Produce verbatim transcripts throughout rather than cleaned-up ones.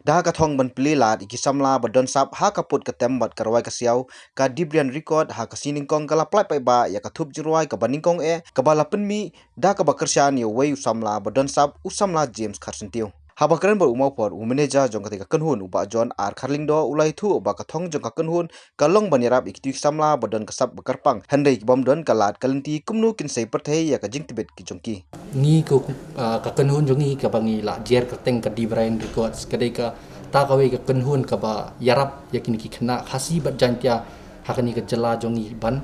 Da ka thong ban plie lad ïa ki samla ba don sap ha ka pud ka tem bad ka rwai ka siaw, ka Debrian Record ha ka sngi nyngkong ka la pyllait paidbah ïa ka thup jingrwai kaba nyngkong eh kaba la pynmih da kaba kyrshan ïa uwei u samla ba don sap, u samla James Kharsyntiew. Haba kren bad u Mawphor, u manager jong katei ka kynhun, u Bah John R Kharlyngdoh, u la ïathuh ba ka thong jong ka kynhun ka long ban ïarap ïa kito ki samla ba don ka sap ba kyrpang, hynrei ki bym don ka lad ka lynti kumno kin sei pyrthei ïa ka jingtbit ki jong ki. Ngi ko, ah, ka kynhun jong ngi kaba ngi la jer kyrteng ka Debrian Records, ka dei kata kawei ka kynhun kaba ïarap ïa kine ki khynnah Khasi bad Jaiñtia ha kane ka jylla jong ngi ban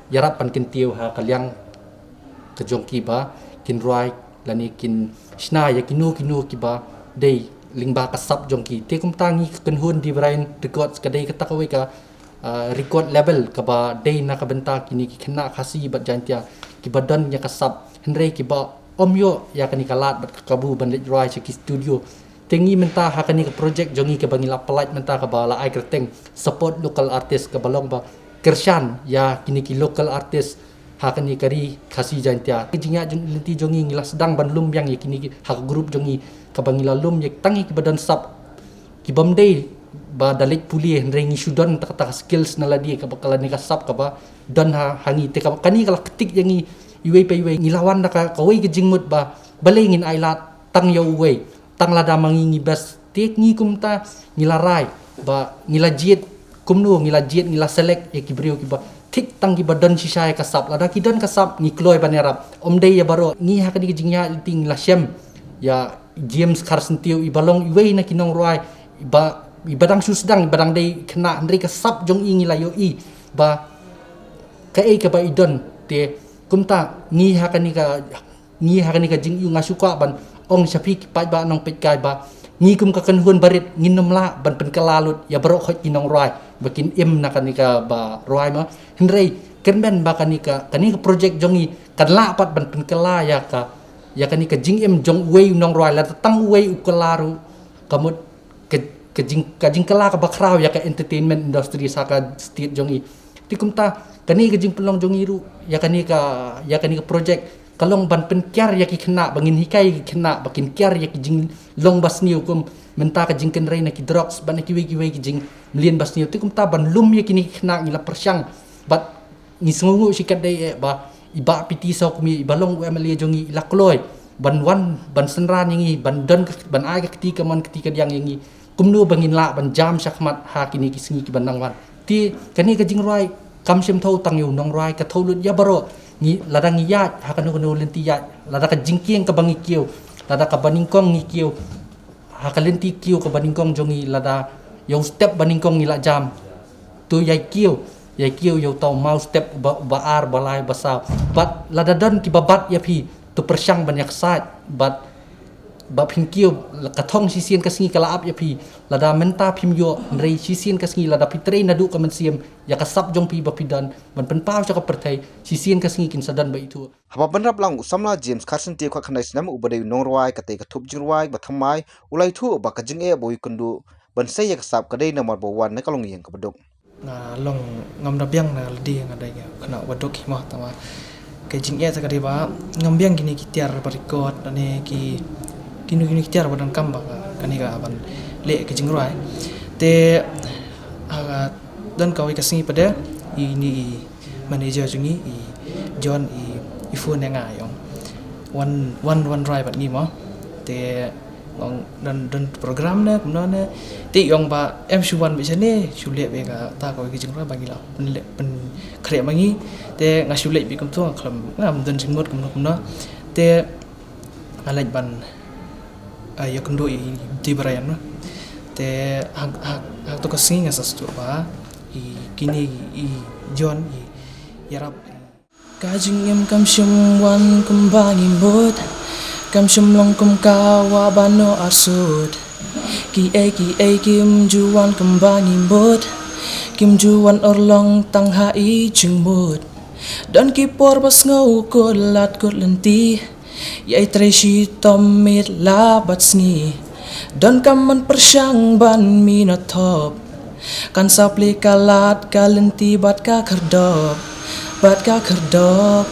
ïarap ban kyntiew ha ka liang ka jong ki ba kin rwai lane kin shna ïa kino kino kiba dei lyngba ka sap jong ki. Te kumta ngi ka kynhun Debrian Records ka dei kata kawei ka, ah, record label kaba dei na ka bynta kine ki khynnah Khasi bad Jaiñtia kiba don ïa ka sap, hynrei kiba ym ïoh ïa kane ka lad bad ka kabu ban leit rwai sha ki studio. Te ngi mynta ha kane ka project jong ngi kaba ngi la pyllait mynta kaba la ai kyrteng Support Local Artist, kaba long ba kyrshan ïa kine ki local artist ha kane ka ri Khasi Jaiñtia. Ka jingïaid lynti jong ngi, ngi la sdang ban lum biang ïa kine ki ha ka group jong ngi, kaba ngi la lum ïa tang ïa kiba don sap, ki bym dei ba da leit pule, hynrei ngi shu don kata ka skills na lade kaba ka lane ka sap kaba don ha, ha ngi. Te kaba kane ka la ktik ïa ngi iwei pa iwei, ngi la wan da ka, kawei ka jingmut ba balei ngin ai lad tang ïa uwei, tang lada ma ngi ngi best. Te ngi kumta ngi la rai ba ngi la jied kumno, ngi la jied, ngi la select ïa ki briew kiba thik tang kiba don shisha ïa ka sap. Lada ki don ka sap ngi kloi ban ïarap. Ym dei ïa baroh. Ngi ha kane ka jingïaid lynti ngi la shem ïa James Kharsyntiew, iba long iwei na ki nongrwai iba, iba dang shu sdang, iba dang dei khynnah, hynrei ka sap jong i ngi la ïohi ba kaei kaba i don. Te kumta ngi ha kane ka, ngi ha kane ka jingïohi nga shu kwah ban ong sha phi ki paidbah nongpeitkai ba ngi kum ka kynhun barit ngin ym lah ban pynkylla lut ïa baroh khoit ki nongrwai ba kin im na kane kaba rwai ma. Hynrei kyrmen ba kane ka, kane ka project jong ngi kan lah pat ban pynkylla ïa ka, ïa kane ka jingim jong uwei u nongrwai, lada tang uwei u kylla ruh ka mut ka, ka jing, ka jingkylla kaba khraw ïa ka entertainment industry sha ka state jong ngi. Te kumta kane ka jingpynlong jong ngi ruh ïa kane ka, ïa kane ka project ka long ban pynkiar ïa ki khynnah, ba ngin hikai ïa ki khynnah ba kin kiar ïa ki jinglong basniew kum mynta ka jingkynrei na ki drugs bad na kiwei kiwei ki jingmlien basniew. Te kumta ban lum ïa kine ki khynnah ngi la pyrshang bad ngi sngewnguh shikatdei eh ba i Bah P T Sawkmie iba long u M L A jong ngi i la kloi ban wan ban synran ïa ngi, ban don ka, ban ai ka kti kamon kti kadiang ïa ngi kumno ba ngin lah ban jam shakhmat ha kine ki sngi kiban nang wan. Te kane ka jingrwai kam shym thew tang ïa u nongrwai, ka thew lut ïa baroh. Ngi, lada ngi ïaid ha kano kano lynti ïaid, lada ka jingkieng kaba ngi kiew, lada kaba nyngkong ngi kiew, ha ka lynti kiew kaba nyngkong jong ngi, lada ïa u step ba nyngkong ngi la jam, to ïai kiew, ïai kiew ïa uta u maw step ba, ba ar, ba lai, ba saw. Bad lada don kiba bat ïa phi, to pyrshang ban ïa ksaid. Bad ba phin kiew, ka thong shisien ka sngi ka la ap ïa phi. Lada mynta phim ïoh, hynrei shisien ka sngi lada phi trei naduh ka mynsiem ïa ka sap jong phi ba phi don ban pynpaw sha ka pyrthei, shisien ka sngi kin sa don ba ithuh. Haba bynrap lang, u samla James Kharsyntiew khatkhyndai snem, uba dei u nongrwai katei ka thup jingrwai ba thymmai, u la ïathuh ba ka jingeh ba u ïakynduh ban sei ïa ka sap ka dei namar ba u wan na ka longïing kaba duk. Nga long, ngam da biang na lade, nga dei khynnah ba duk hi mo, tangba ka jingeh ta ka dei ba ngam biang kine ki tiar ba record, ne ki, kino kino ki tiar ba donkam ba kane ka ban leh ka jingrwai. Te ha ka don kawei ka sngi pat de, ine i manager jong ngi i John i, i phone ïa nga, i ong wan, wan, wan rwai bad ngi mo. Te ong don, don program ne kumno ne. Te i ong ba em shu wan beit shane, shu leh beit kata kawei ka jingrwai ba ngi la pynleh, pynkhreh ma ngi. Te nga shu leit beit kumto, nga khlem, ngam don jingmut kumno kumno. Te nga leit ban, ah, ïakynduh ïa i Debrian mo. Te ha, ha, ha kato ka sngi nga sa sngewthuh ba i, kine i John i ïarap. Ka jingim kam shym wan kumba ngi mut, kam shym long kum ka wah ba noh arsut. Kiei kiei kim ju wan kumba ngi mut, kim ju wan urlong tang ha i jingmut. Don ki por ba sngew kut lad kut lynti, ïai trei shitom miet la bad sngi. Donkam ban pyrshang ban mih na thop. Kan sa plie ka lad ka lynti bad ka khyrdop, bad ka khyrdop,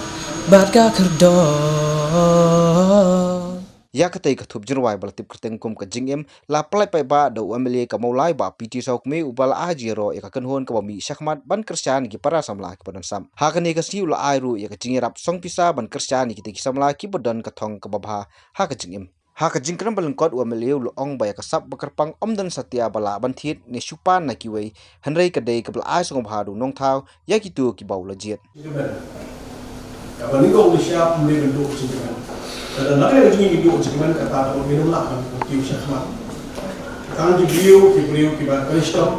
bad ka khyrdop. Ïa katei ka thup jingrwai ba la tip kyrteng kum ka Jingim la pynlait paidbah da u M L A ka Mawlai Bah P T Sawkmie uba la ai jingïaroh ïa ka kynhun kaba mih shakhmat ban kyrshan ïa ki para samla kiba don sap. Ha kane ka sngi u la ai ruh ïa ka jingïarap song pisa ban kyrshan ïa kitei ki samla kiba don ka thong kaba bha ha ka Jingim. Ha ka jingkren ba lyngkot u M L A u la ong ba ïa ka sap ba kyrpang ym don satia ba lah ban thied ne shu pan na kiwei, hynrei ka dei kaba la ai sngewbha da u Nongthaw ïa kito kiba u la jied. Kaba nyngkong ngi shah pynlong ban duh jingkmen. Lada na ka liang jong ngi ngi duh jingkmen kata ka ngi nym lah ban kiew shakhmat. Tang ki briew, ki briew kiba khlem shitom,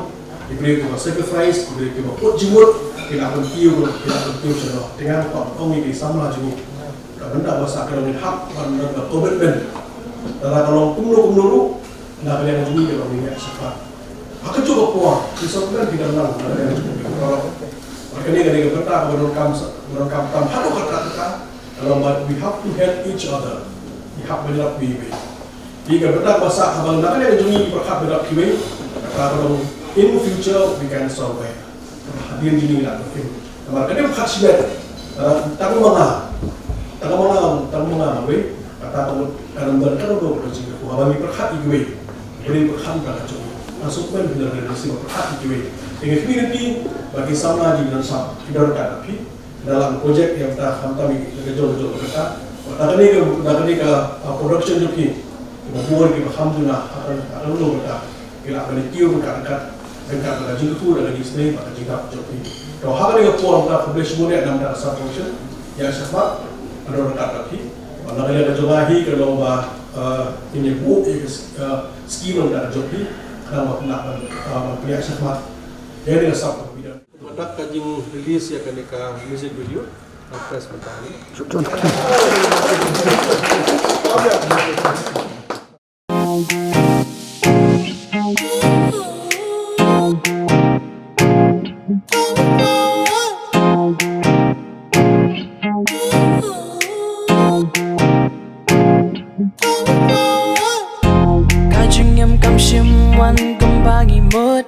ki briew kiba sacrifice, ki briew kiba put jingmut, ki lah ban kiew, ki lah ban kiew shakhmat. Te nga kwah ong ïa ki samla jong ngi. Ka bynta ba sah ka long ngin hap ban don ka commitment. Lada ka long kumno kumno ruh, na ka liang jong ngi ka long ngin ïa shakhmat. Ha kajuh ka por, ki sngewthuh ki dang nang, na ka liang jong ngi ka long. Bad kane, kane ka bynta kaba donkam, kaba donkam tam haduh katta katta, ka long ba we have to help each other. Ngi hap ban ïarap ïa kiwei. Te ka bynta ba sah haba na ka liang jong ngi ngi pyrkhat ban ïarap ïa kiwei, kata ka long in future we can survive. Hadien jong ngi la ka film. Namar ka dei pyrkhat shimet. Tang ma nga. Tang ma nga, tang ma nga wei. Kata ka mut ka namar ka dei ka jingkyrkhu. Haba ngi pyrkhat ïa kiwei. Bri pyrkhat ka jong. Nga sngewthuh phi la ri nasi ba pyrkhat ïa kiwei. Ïa ngi community ba ki samla jong ngi don sap. Ki don ka da phi. Dalam projek ïa ta khamtam ïa ka jong ka jong ka. Kata kane ka, kata kane ka, ah, production jong phi. Ba bun kiba kham duna, akan, akan long kata. Ki lah ban kiew ryngkat ryngkat, ryngkat bad ka jingkyrkhu, bad ka jingsnei, bad ka jingdap jong phi. To ha kane ka por, nga khublei shibun ïa ka Sub Function, ïa shakhmat, ka don ryngkat bad phi. Bad na ka liang ka jong nga hi ka long ba, eh, ngin ïa buh ïa ka s-, eh, skim ryngkat jong phi, khnang ba phi lah ban, eh, ban pynïaid shakhmat. Ïa kane ka sap ka phi don. Mynta ka jing release ïa kane ka music video, ka press mynta ni. Ka Jingim kam shym wan kumba ngi mut,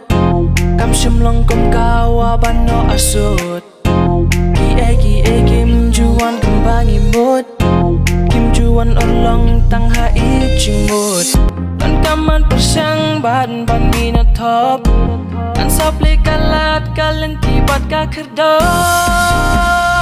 kam shym long kum ka wa ban noh asut. Kiei kiei kim ju wan kumba ngi mut, kim ju wan urlong tang ha i jingmut. Donkam ban pyrshang bad ban mih na top, kan sa plie ka lad ka lynti bad ka khyrdop.